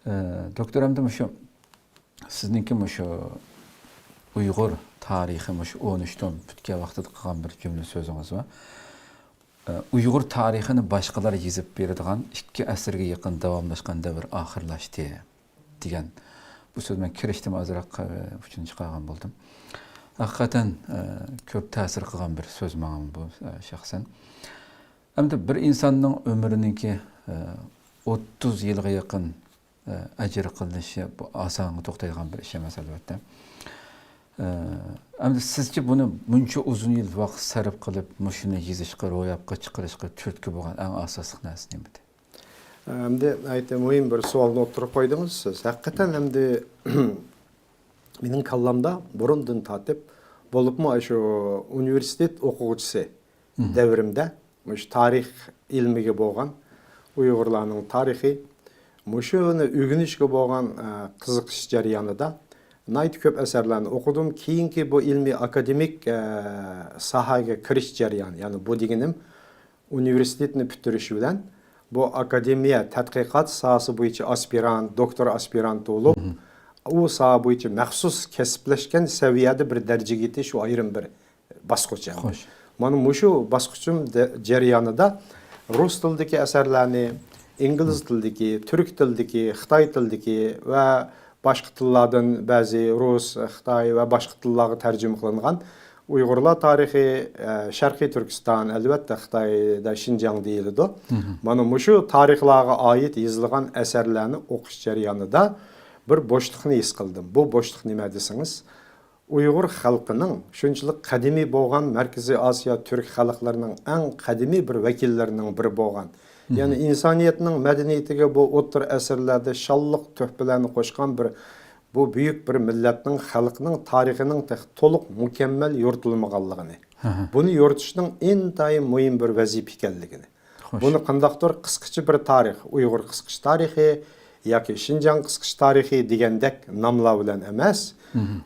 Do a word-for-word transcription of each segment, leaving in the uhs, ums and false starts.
ئە، دوكتور، ئەمدى مۇشۇ سىزنىڭكى مۇشۇ ئۇيغۇر تارىخى مۇشۇ ئون ئۈچ توم پۈتكەن ۋاقتىدا قىلغان بىر جۈملە سۆزىڭىز بار. ئە، ئۇيغۇر تارىخىنى باشقىلار يېزىپ بېرىدىغان ئىككى ئەسىرگە يېقىن داۋاملاشقان دەۋر ئاخىرلاشتى، دېگەن بۇ سۆز. مەن كىرىشتىمۇ ئازراق، ئە، ئۇچىنى چىقارغان بولدۇم. ھەقىقەتەن، ئە، كۆپ تەسىر قىلغان بىر سۆز ماڭا بۇ، ئە، شەخسەن. ئەمدى بىر ئىنساننىڭ ئۆمرىنىڭكى، ئە، ئوتتۇز يىلغا يېقىن، ئە، ئەجىر قىلىنىشى بۇ ئاسانغا توختايدىغان بىر ئىش ئەمەس، ئەلۋەتتە. ئە، ئەمدى سىزچە بۇنى مۇنچە ئۇزۇن يىل ۋاقىت سەرپ قىلىپ، مۇشۇنى يېزىشقا، روياپقا چىقىرىشقا تۈرتكە بولغان ئەڭ ئاساسلىق نەرسە نېمىدى؟ ئەمدى ناھايىتى مۇھىم بىر سوئالنى ئوتتۇرىغا قويدىڭىز سىز. ھەقىقەتەن ئەمدى مېنىڭ كاللامدا بۇرۇندىن تارتىپ، بولۇپمۇ شۇ ئۇنىۋېرسىتېت ئوقۇغۇچىسى دەۋرىمدە مۇشۇ تارىخ ئىلمىگە بولغان، ئۇيغۇرلارنىڭ تارىخى، مۇشۇنى ئۆگىنىشكە بولغان، ئە، قىزىقىش جەريانىدا ناھايىتى كۆپ ئەسەرلەرنى ئوقۇدۇم. كېيىنكى بۇ ئىلمىي ئاكادېمىك، ئە، ساھەگە كىرىش جەريانى، يەنى بۇ دېگىنىم ئۇنىۋېرسىتېتنى پۈتتۈرۈش بىلەن بۇ ئاكادېمىيە تەتقىقات ساھەسى بويىچە ئاسپىرانت، دوكتور ئاسپىرانت بولۇپ، ئۇ ساھە بويىچە مەخسۇس كەسىپلەشكەن سەۋىيەدە بىر دەرىجىگە يېتىش، ئۇ ئايرىم بىر باسقۇچ ئەمدى. خوش. مانا مۇشۇ باسقۇچۇم دە-، جەريانىدا رۇس تىلىدىكى ئەسەرلەرنى، ئىنگلىز تىلىدىكى، تۈرك تىلىدىكى، خىتاي تىلىدىكى ۋە باشقا تىللاردىن بەزى رۇس، خىتاي ۋە باشقا تىللارغا تەرجىمە قىلىنغان ئۇيغۇرلار تارىخى، ئە، شەرقىي تۈركىستان، ئەلۋەتتە خىتايدا شىنجاڭ دېيىلىدۇ. مانا مۇشۇ تارىخلارغا ئائىت يېزىلغان ئەسەرلەرنى ئوقۇش جەريانىدا بىر بوشلۇقنى ھېس قىلدىم. بۇ بوشلۇق نېمە دېسىڭىز، ئۇيغۇر خەلقىنىڭ شۇنچىلىك قەدىمىي بولغان، مەركىزىي ئاسىيا تۈرك خەلقلىرىنىڭ ئەڭ قەدىمىي بىر ۋەكىللىرىنىڭ بىرى بولغان، يەنى ئىنسانىيەتنىڭ مەدەنىيىتىگە بۇ ئوتتۇرا ئەسىرلەردە شانلىق تۆھپىلەرنى قوشقان بىر، بۇ بۈيۈك بىر مىللەتنىڭ، خەلقنىڭ تېخى تولۇق مۇكەممەل يورۇتۇلمىغانلىقىنى، بۇنى يورۇتۇشنىڭ ئىنتايىن مۇھىم بىر ۋەزىپە ئىكەنلىكىنى. خوش. بۇنى قانداقتۇر قىسقىچە بىر تارىخ، ئۇيغۇر قىسقىچە تارىخى ياكى شىنجاڭ قىسقىچە تارىخى دېگەندەك ناملار بىلەن ئەمەس،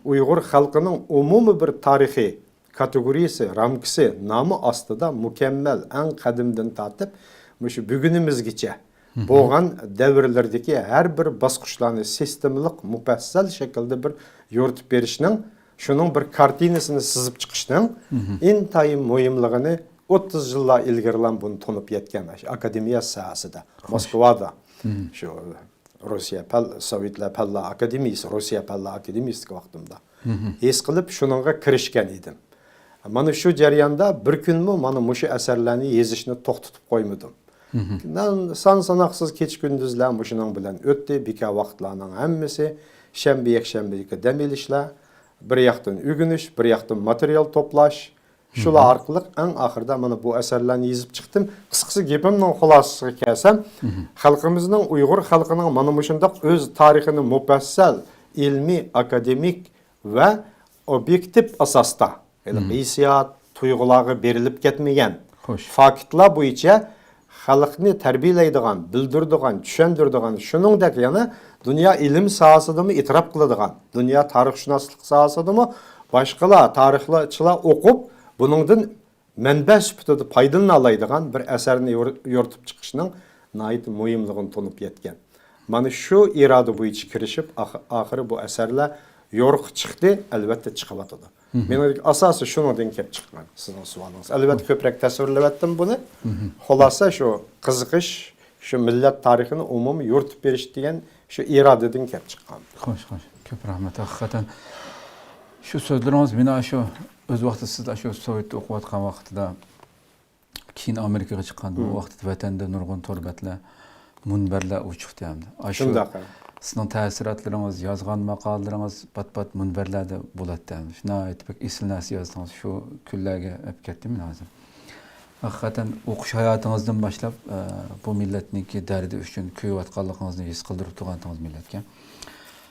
ئۇيغۇر خەلقىنىڭ ئومۇمىي بىر تارىخىي كاتېگورىيىسى، رامكىسى، نامى ئاستىدا مۇكەممەل، ئەڭ قەدىمدىن تارتىپ مۇشۇ بۈگۈنىمىزگىچە بولغان دەۋرلەردىكى ھەر بىر باسقۇچلارنى سىستېمىلىق، مۇپەسسەل شەكىلدە بىر يورۇتۇپ بېرىشنىڭ، شۇنىڭ بىر كارتىنىسىنى سىزىپ چىقىشنىڭ ئىنتايىن مۇھىملىقىنى ئوتتۇز يىللار ئىلگىرىلا بۇنى تونۇپ يەتكەن، ئاشۇ ئاكادېمىيە ساھەسىدە، موسكۋادا، شۇ روسىيە پەن، سوۋېتلار پەنلەر ئاكادېمىيىسى، روسىيە پەنلەر ئاكادېمىيىسىدىكى ۋاقتىمدا ھېس قىلىپ، شۇنىڭغا كىرىشكەن ئىدىم. مانا شۇ جەرياندا بىر كۈنمۇ مانا مۇشۇ ئەسەرلەرنى يېزىشنى توختىتىپ قويمىدىم. سان ساناقسىز كېچە كۈندۈزلەر مۇشۇنىڭ بىلەن ئۆتتى. بىكار ۋاقىتلارنىڭ ھەممىسى شەنبە، يەكشەنبىدىكى دەم ئېلىشلار، بىر ياقتىن ئۆگىنىش، بىر ياقتىن ماتېرىيال توپلاش، شۇلار ئارقىلىق ئەڭ ئاخىرىدا مانا بۇ ئەسەرلەرنى يېزىپ چىقتىم. قىسقىسى، گېپىمنىڭ خۇلاسىسىغا كەلسەم، خەلقىمىزنىڭ، ئۇيغۇر خەلقىنىڭ مانا مۇشۇنداق ئۆز تارىخىنى مۇپەسسەل، ئىلمىي، ئاكادېمىك ۋە ئوبيېكتىپ ئاساستا، ھېلىقى ھېسسىيات، تۇيغۇلارغا بېرىلىپ كەتمىگەن، فاكىتلار بويىچە خەلقنى تەربىيەلەيدىغان، بىلدۈرىدىغان، چۈشەندۈرىدىغان، شۇنىڭدەك يەنە دۇنيا ئىلىم ساھەسىدىمۇ ئېتىراپ قىلىدىغان، دۇنيا تارىخشۇناسلىق ساھەسىدىمۇ باشقىلار، تارىخچىلار ئوقۇپ، بۇنىڭدىن مەنبە سۈپىتىدە پايدىلىنالايدىغان بىر ئەسەرنى يور-، يورۇتۇپ چىقىشنىڭ ناھايىتى مۇھىملىقىنى تونۇپ يەتكەن. مانا شۇ ئىرادە بويىچە كىرىشىپ، ئاخ-، ئاخىرى بۇ ئەسەرلەر يورۇققا چىقتى، ئەلۋەتتە چىقىۋاتىدۇ. مېنىڭ ئاساسىي شۇنىڭدىن كېلىپ چىققان سىزنىڭ سوئالىڭىز. ئەلۋەتتە كۆپرەك تەسۋىرلەۋەتتىم بۇنى. خۇلاسە شۇ قىزىقىش، شۇ مىللەت تارىخىنى ئومۇمىي يورۇتۇپ بېرىش دېگەن شۇ ئىرادىدىن كېلىپ چىققان. خوش، خوش. كۆپ رەھمەت. ھەقىقەتەن شۇ سۆزلىرىڭىز مېنى شۇ ئۆز ۋاقتىدا سىز شۇ سوۋېتتا ئوقۇۋاتقان ۋاقتىدا كېيىن ئامېرىكىغا چىققان بۇ ۋاقىتتا ۋەتەندە نۇرغۇن تور بەتلەر، مۇنبەرلەر ئۇچۇقتى ئەمدى. ئاشۇ شۇنداق، ھە. سىزنىڭ تەسىراتلىرىڭىز، يازغان ماقالىلىرىڭىز پات-پات مۇنبەرلەردە بولاتتى ئەمدى. شۇ ناھايىتى بەك ئېسىل نەرسە يازدىڭىز. شۇ كۈنلەرگە ئەپ كەتتىم مەن ھازىر. ھەقىقەتەن ئوقۇش ھاياتىڭىزدىن باشلاپ، ئە، بۇ مىللەتنىڭكى دەردى ئۈچۈن كۆيۈۋاتقانلىقىڭىزنى ھېس قىلدۇرۇپ تۇرغانتىڭىز مىللەتكە.